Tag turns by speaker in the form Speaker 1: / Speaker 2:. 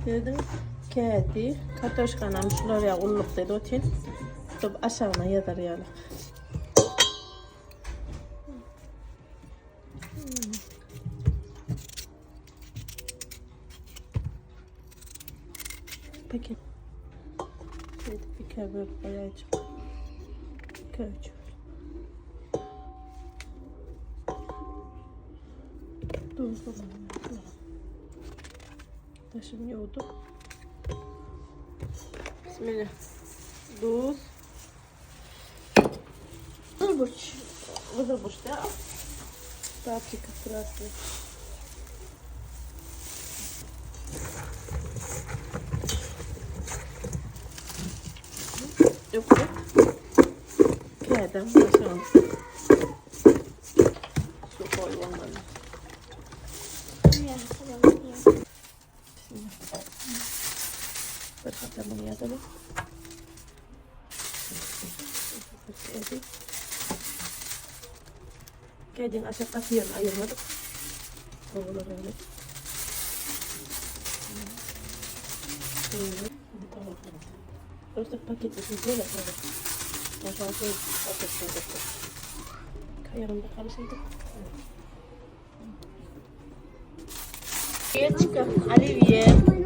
Speaker 1: Dedim kädi, kartoşkanam şular ýa ulluk dedi otyn. Tutup aşagyna ýazar ýaly. Paket. Edip ikä bölüp goýaýjak. Ikä üç. Duzlu. Daşyny ýuwduk. Bismillah. Duz. Gyzyl burç. Gyzyl burç da. Paprika krasny. Yok yok. Kädem başam. Su koy olmalı. Bir hatar bunu yazalım. Kädiň aşak gaty ýerini aýyrmadyk. Gowy öyle. Dostlar paket böyle koyduk. Boşaltın paket koyduk. Kayarında karıştırdık. Çıkın Olivier.